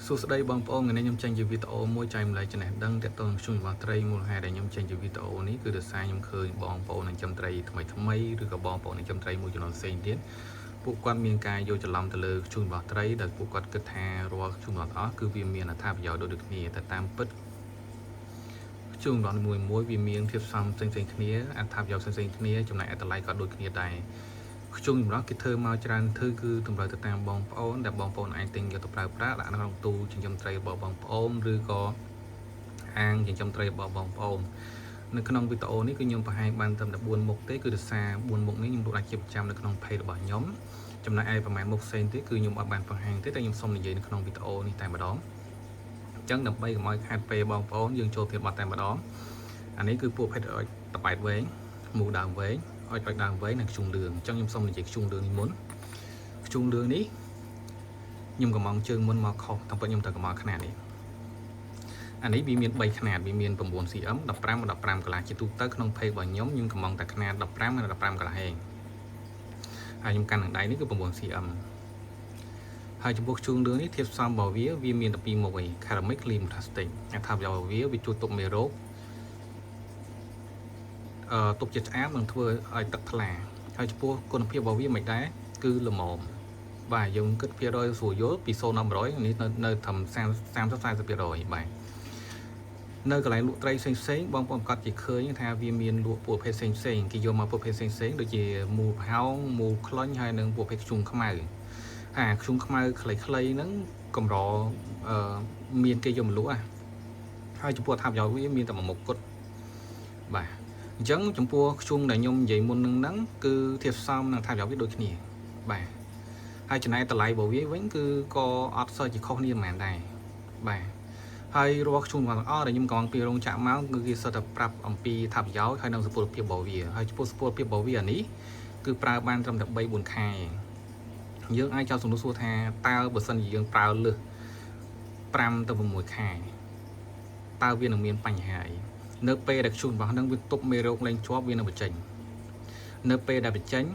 សួស្តីបងប្អូនថ្ងៃនេះខ្ញុំចេញជាវីដេអូមួយចែករំលែកចំណេះដឹងទាក់ទងនឹងធ្យូងរបស់ត្រីមូលហេតុដែលខ្ញុំចេញជាវីដេអូនេះគឺដោយសារខ្ញុំឃើញបងប្អូននឹងចំត្រីថ្មីថ្មីឬក៏បងប្អូននឹងចំត្រីមួយចំនួនផ្សេងទៀតពួកគាត់មានការយល់ច្រឡំទៅលើធ្យូងរបស់ត្រីដែលពួកគាត់គិតថារាល់ធ្យូងរបស់អស់គឺវាមានអត្ថប្រយោជន៍ដូចៗគ្នាតែតាមពិតធ្យូងរបស់មួយមួយវាមានភាពផ្សំផ្សេងៗគ្នាអត្ថប្រយោជន៍ផ្សេងៗគ្នាចំណែកអត្ថល័យក៏ដូចគ្នាដែរ ខ្ជុងចម្រោះគេធ្វើមកច្រើនធ្វើគឺតម្រូវទៅតាមបងប្អូនដែលបងប្អូនអាចទិញយកទៅប្រើប្រាស់ដាក់នៅក្នុងទូចិញ្ចឹមត្រីរបស់បងប្អូនឬក៏អាងចិញ្ចឹមត្រីរបស់បងប្អូននៅក្នុងវីដេអូនេះគឺខ្ញុំបង្ហាញបានត្រឹមតែ4មុខទេគឺដោយសារ4មុខនេះខ្ញុំលក់ដាច់ជាប្រចាំនៅក្នុង page របស់ខ្ញុំចំណែកឯប្រហែលមុខផ្សេងទៀតគឺខ្ញុំអត់បានបង្ហាញទេតែខ្ញុំសូមនិយាយនៅក្នុងវីដេអូនេះតែម្ដងអញ្ចឹងដើម្បីកុំឲ្យខាតពេលបងប្អូនយើងចូលទៀតបាត់តែម្ដងអានេះគឺពួកភេទអុចតបែតវែងមូដើមវែងអុចអុចដើមវែងនិងខ្ជុងលឿងអញ្ចឹងខ្ញុំសូមនិយាយខ្ជុងលឿងនេះមុនខ្ជុងលឿងនេះខ្ញុំកំងជើងមុនមកខុសតាមពិតខ្ញុំត្រូវកំងខ្នាតនេះអានេះវាមាន3ខ្នាតវាមាន 9 cm 15 15កន្លះជាទូទៅក្នុង page របស់ខ្ញុំខ្ញុំកំងតែខ្នាត15និង15កន្លះឯងហើយខ្ញុំកាន់នឹងដៃនេះគឺ 9 cm ហើយចំពោះខ្ជូងលឿងនេះធៀបផ្សំរបស់វាវាមានតែពីរមុខឯង ceramic លាយ plastic អត្ថប្រយោជន៍របស់វាវាជួយទប់មេរោគអឺទប់ជាតិឆ្អាបនិងធ្វើឲ្យទឹកថ្លាហើយចំពោះគុណភាពរបស់វាមិនដែរគឺល្មមបាទយើងគិតភាគរយស្រួលយល់ពី0ដល់100នេះនៅនៅត្រឹម30 30 40%បាទនៅកន្លែងលក់ត្រីផ្សេងផ្សេងបងប្អូនកាត់ជាឃើញថាវាមានលក់ពួកប្រភេទផ្សេងផ្សេងគេយកមកប្រភេទផ្សេងផ្សេងដូចជាមូលប្រហោងមូលក្លុញហើយនិងពួកប្រភេទខ្ជុងខ្មៅអាខ្ជុងខ្មៅខ្លីៗហ្នឹងកម្រអឺមានគេយកមកលក់ហើយចំពោះអត្ថប្រយោជន៍វាមានតែមួយមុខគត់បាទអញ្ចឹងចំពោះខ្ជុងដែលខ្ញុំនិយាយមុននឹងហ្នឹងគឺធៀបផ្សំនិងអត្ថប្រយោជន៍វាដូចគ្នាបាទហើយចំណែកតម្លៃរបស់វាវិញគឺក៏អត់សូវជាខុសគ្នាប៉ុន្មានដែរបាទហើយរាល់ខ្ជុងទាំងអស់ដែលខ្ញុំកំងពីរោងចក្រមកគឺគេសុទ្ធតែប្រាប់អំពីអត្ថប្រយោជន៍ហើយនិងសុពលភាពរបស់វាហើយចំពោះសុពលភាពរបស់វាអានេះគឺប្រើបានត្រឹមតែ3 4ខែយើងអាចចោទសំណួរសួរថាតើបើសិនជាយើងប្រើលើស5ទៅ6ខែតើវានឹងមានបញ្ហាអីនៅពេលដែលខ្ជុំរបស់នឹងវាទប់មេរោគលែងជាប់វានឹងបញ្ចេញនៅពេលដែលបញ្ចេញ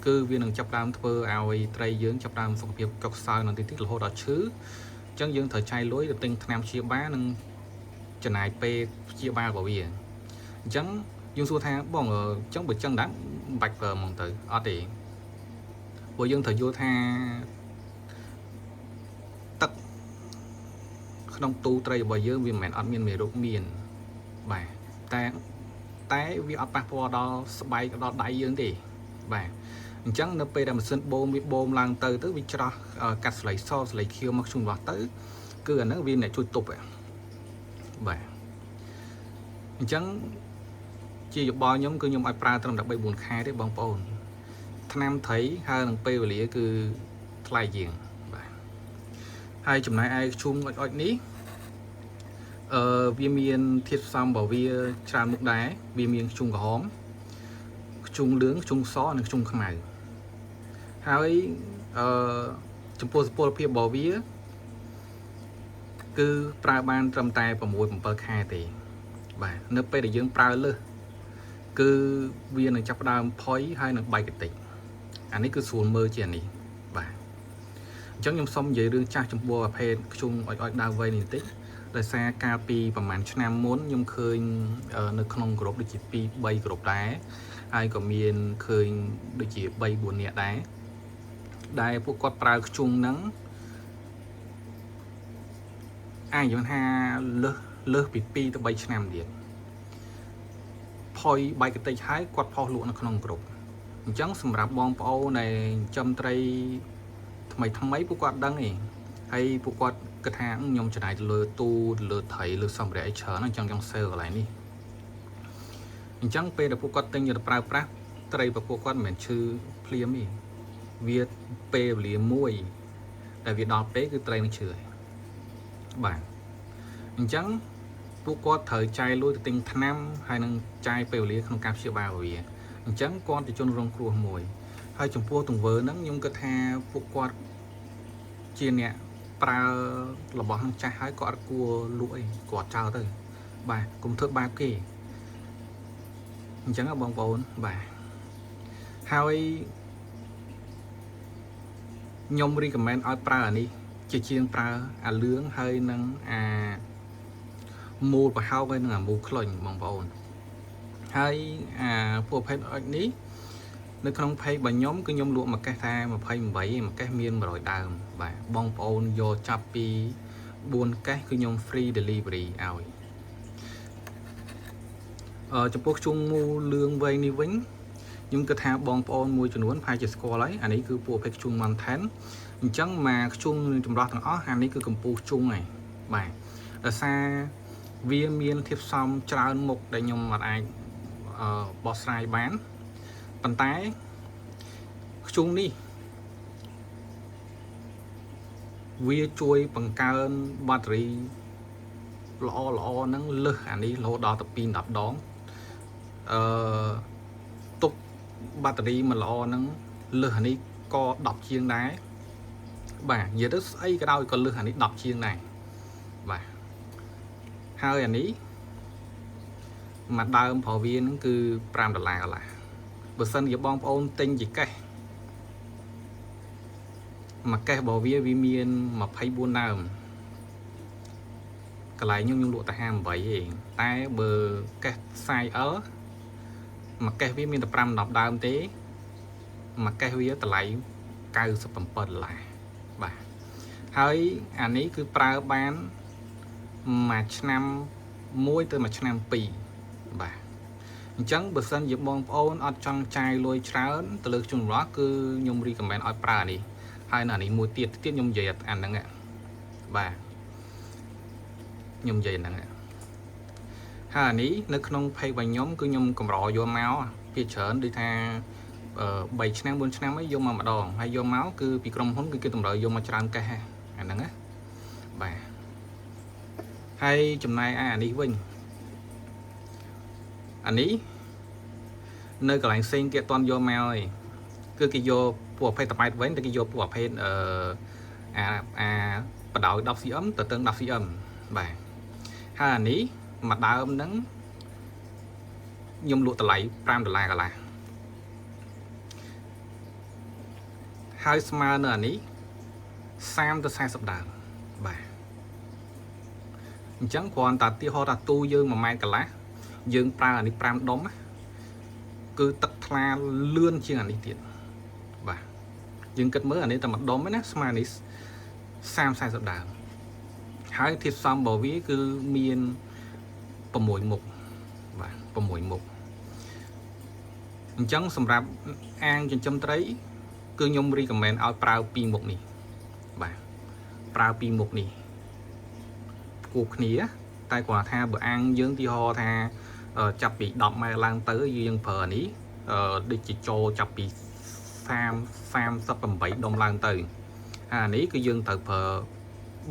គឺវានឹងចាប់ដើមធ្វើឲ្យត្រីយើងចាប់ដើមសុខភាពកុកខ្សោយនៅទីទីរហូតដល់ឈឺអញ្ចឹងយើងត្រូវចាយលុយទៅទិញថ្នាំព្យាបាលនិងចំណាយពេលព្យាបាលរបស់វាអញ្ចឹងយើងសួរថាបងអញ្ចឹងបើចឹងដែរមិនបាច់ប្រើហ្មងទៅអត់ទេព្រោះយើងត្រូវយល់ថាទឹកក្នុងទូត្រីរបស់យើងវាមិនមែនអត់មានមេរោគមានបាទតែតែវាអត់ប៉ះពាល់ដល់ស្បែកដល់ដៃយើងទេបាទអញ្ចឹងនៅពេលដែលម៉ាស៊ីនបូមវាបូមឡើងទៅទៅវាច្រោះកាត់ស្លៃសស្លៃខៀវមកជុំរបស់ទៅគឺអាហ្នឹងវាអ្នកជួយទប់បាទអញ្ចឹងជាយោបល់ខ្ញុំគឺខ្ញុំឲ្យប្រើត្រឹមតែ3 4ខែទេបងប្អូនថ្នាំត្រីហើយនឹងពេលវេលាគឺថ្លៃជាងបាទហើយចំណែកឯឈុំអុចអុចនេះអឺវាមានធាតុផ្សំរបស់វាច្រើនមុខដែរវាមានខ្ជុងក្រហមខ្ជុងលឿងខ្ជុងសនិងខ្ជុងខ្មៅហើយអឺចំពោះសុពលភាពរបស់វាគឺប្រើបានត្រឹមតែ6 7ខែទេបាទនៅពេលដែលយើងប្រើលើសគឺវានឹងចាប់ផ្ដើមផុយហើយនឹងបែកកតិចអានេះគឺស្រួលមើលជាអានេះបាទអញ្ចឹងខ្ញុំសូមនិយាយរឿងចាស់ចំពោះប្រភេទខ្ជុងអុចអុចដើមវែងនេះបន្តិចដោយសារកាលពីប្រហែលឆ្នាំមុនខ្ញុំឃើញនៅក្នុងក្រុមដូចជា2 3ក្រុមដែរហើយក៏មានឃើញដូចជា3 4នាក់ដែរដែលពួកគាត់ប្រើខ្ជុងហ្នឹងអាចនិយាយថាលើសលើសពី2ទៅ3ឆ្នាំទៀតផុយបែកកតិចហើយគាត់ផុសលក់នៅក្នុងក្រុមអញ្ចឹងសម្រាប់បងប្អូនដែលចំត្រីថ្មីថ្មីពួកគាត់ដឹងឯងហើយពួកគាត់គិតថាខ្ញុំចំណាយទៅលើទូទៅលើត្រីលើសម្ភារៈអីច្រើនអញ្ចឹងចង់ sale កន្លែងនេះអញ្ចឹងពេលដែលពួកគាត់ទិញយកទៅប្រើប្រាស់ត្រីរបស់ពួកគាត់មិនមែនឈឺភ្លាមទេវាពេលវេលាមួយដែលវាដល់ពេលគឺត្រីនឹងឈឺហើយបាទអញ្ចឹងពួកគាត់ត្រូវចាយលុយទៅទិញថ្នាំហើយនឹងចាយពេលវេលាក្នុងការព្យាបាលវាអញ្ចឹងគាត់ជាជនរងគ្រោះមួយហើយចំពោះទង្វើហ្នឹងខ្ញុំគិតថាពួកគាត់ជាអ្នកប្រើរបស់ហ្នឹងចាស់ហើយគាត់អត់គួរលក់អីគាត់ចោលទៅបាទកុំធ្វើបាបគេអញ្ចឹងបងប្អូនបាទហើយខ្ញុំ recommend ឲ្យប្រើអានេះ ជាជាងប្រើអាលឿងហើយនឹងអាមូលប្រហោងហើយនឹងអាមូលក្លុញបងប្អូនហើយអាពួកប្រភេទអុចនេះនៅក្នុង page របស់ខ្ញុំគឺខ្ញុំលក់មួយកេសថា28ឯងមួយកេសមាន100ដើមបាទបងប្អូនយកចាប់ពី4កេសគឺខ្ញុំ free delivery ឲ្យចំពោះធ្យូងមូលលឿងវែងនេះវិញខ្ញុំគិតថាបងប្អូនមួយចំនួនប្រហែលជាស្គាល់ហើយអានេះគឺពួកប្រភេទធ្យូង Mountain អញ្ចឹងមកធ្យូងចម្រោះទាំងអស់អានេះគឺកម្ពូលធ្យូងហើយបាទដោយសារវាមានធាតុផ្សំច្រើនមុខដែលខ្ញុំអត់អាចបោះស្រាយបានប៉ុន្តែធ្យូងនេះវាជួយបង្កើនបាក់តេរីល្អល្អហ្នឹងលើសអានេះរហូតដល់ទៅ2 10ដងអឺទុកបាក់តេរីមិនល្អហ្នឹងលើសអានេះក៏10ជាងដែរបាទនិយាយទៅស្អីក៏ដោយក៏លើសអានេះ10ជាងដែរបាទហើយអានេះមួយដើមព្រោះវាហ្នឹងគឺ5ដុល្លារកន្លះបើសិនជាបងប្អូនទិញជាកេសមួយកេសរបស់វាវាមាន24ដើមកន្លែងខ្ញុំខ្ញុំលក់តែ58ឯងតែបើកេស size L មួយកេសវាមានតែ5 10ដើមទេមួយកេសវាតម្លៃ97ដុល្លារបាទហើយអានេះគឺប្រើបានមួយឆ្នាំមួយទៅមួយឆ្នាំពីរបាទអញ្ចឹងបើសិនជាបងប្អូនអត់ចង់ចាយលុយច្រើនទៅលើជំរះគឺខ្ញុំ recommend ឲ្យប្រើអានេះហើយនៅអានេះមួយទៀតទៀតខ្ញុំនិយាយអាហ្នឹងបាទខ្ញុំនិយាយហ្នឹងហើយអានេះនៅក្នុង page របស់ខ្ញុំគឺខ្ញុំកម្រយកមកពីច្រើនដូចថា3ឆ្នាំ4ឆ្នាំអីយកមកម្ដងហើយយកមកគឺពីក្រុមហ៊ុនគឺគេតម្រូវយកមកច្រើនកេសអាហ្នឹងណាបាទហើយចំណែកឯអានេះវិញអានេះនៅកន្លែងផ្សេងគេអត់ទាន់យកមកឯងគឺគេយកពួកប្រភេទតប៉ែតវិញតែគេយកពួកប្រភេទអឺអាអាបដោយ 10 cm ទៅតឹង 10 cm បាទហើយអានេះមួយដើមហ្នឹងខ្ញុំលក់តម្លៃ5ដុល្លារកន្លះហើយស្មើនៅអានេះ30ទៅ40ដើមបាទអញ្ចឹងគ្រាន់តែទីហោថាទូយើង1ម៉ែត្រកន្លះយើងប្រើអានេះ5ដុំគឺទឹកថ្លាលឿនជាងអានេះទៀតបាទយើងគិតមើលអានេះតែមួយដុំឯណាស្មើនេះ30 40ដើមហើយធាតុផ្សំរបស់វាគឺមាន6មុខបាទ6មុខអញ្ចឹងសម្រាប់អាងចិញ្ចឹមត្រី គឺខ្ញុំ recommend ឲ្យប្រើ2មុខនេះបាទប្រើ2មុខនេះគួបគ្នាតែគាត់ថាបើអាងយើងទីហោថាចាប់ពី10ម៉ែត្រឡើងទៅយើងប្រើនេះដូចជាចូលចាប់ពី30 38ដុំឡើងទៅអានេះគឺយើងត្រូវប្រើ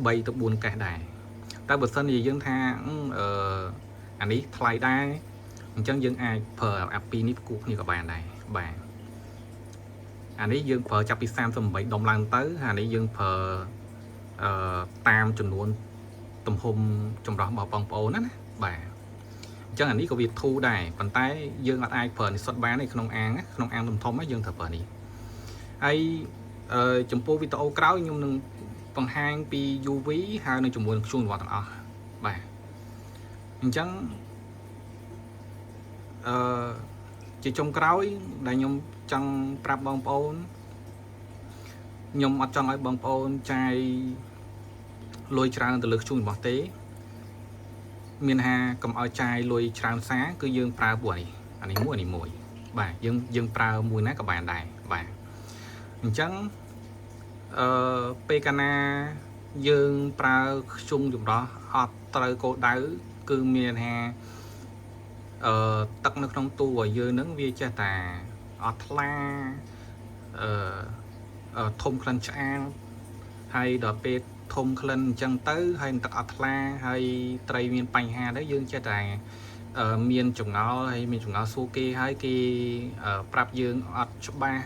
3ទៅ4កេសដែរតែបើសិនជាយើងថាអឺអានេះថ្លៃដែរអញ្ចឹងយើងអាចប្រើអាពីរនេះគូគ្នាក៏បានដែរបាទអានេះយើងប្រើចាប់ពី38ដុំឡើងទៅអានេះយើងប្រើអឺតាមចំនួនទំហំចម្រោះរបស់បងប្អូនណាណាបាទអញ្ចឹងអានេះក៏វាធូរដែរប៉ុន្តែយើងអត់អាចប្រើនេះសុទ្ធបានទេក្នុងអាងក្នុងអាងធំធំយើងត្រូវប្រើនេះហើយចំពោះវីដេអូក្រោយខ្ញុំនឹងបង្ហាញពី UV ហើយនឹងជាមួយនឹងធ្យូងរបស់ទាំងអស់បាទអញ្ចឹងអឺជាចុងក្រោយដែលខ្ញុំចង់ប្រាប់បងប្អូនខ្ញុំអត់ចង់ឲ្យបងប្អូនចាយលុយច្រើនទៅលើធ្យូងរបស់ទេមានថាកុំឲ្យចាយលុយច្រើនសារគឺយើងប្រើពួកនេះអានេះមួយអានេះមួយបាទយើងយើងប្រើមួយណាក៏បានដែរបាទអញ្ចឹងអឺពេលកាលណាយើងប្រើធ្យូងចម្រោះអត់ត្រូវគោលដៅគឺមានថាទឹកនៅក្នុងទូរបស់យើងនឹងវាចេះតែអត់ថ្លាធំក្លិនឆ្អាលហើយដល់ពេលធំក្លិនអញ្ចឹងទៅហើយទឹកអត់ថ្លាហើយត្រីមានបញ្ហាទៅយើងចេះតែមានចម្ងល់ហើយមានចម្ងល់សួរគេហើយគេប្រាប់យើងអត់ច្បាស់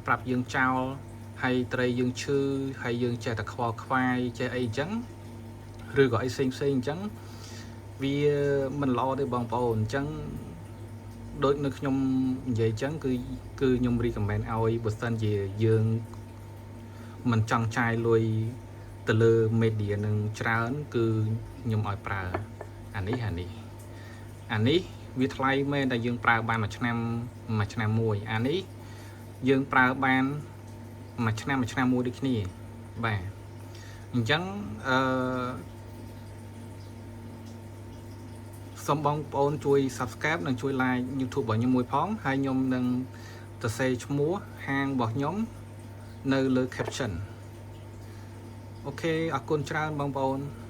ប្រាប់យើងចោលហើយត្រីយើងឈឺហើយយើងចេះតែខ្វល់ខ្វាយចេះអីអញ្ចឹងឬក៏អីផ្សេងផ្សេងអញ្ចឹងវាមិនល្អទេបងប្អូនអញ្ចឹងដូចនៅខ្ញុំនិយាយអញ្ចឹងគឺគឺខ្ញុំ recommend ឲ្យបើសិនជាយើងមិនចង់ចាយលុយ ទៅលើ media នឹងច្រើនគឺខ្ញុំឲ្យប្រើអានេះអានេះអានេះវាថ្លៃមែនតែយើងប្រើបានមួយឆ្នាំមួយឆ្នាំមួយអានេះយើងប្រើបានមួយឆ្នាំមួយឆ្នាំមួយដូចគ្នាបាទអញ្ចឹងអឺសូមបងប្អូនជួយ Subscribe និងជួយ Like YouTube របស់ខ្ញុំមួយផងហើយខ្ញុំនឹងសរសេរឈ្មោះហាងរបស់ខ្ញុំនៅលើ caption OK អរគុណច្រើនបងប្អូន។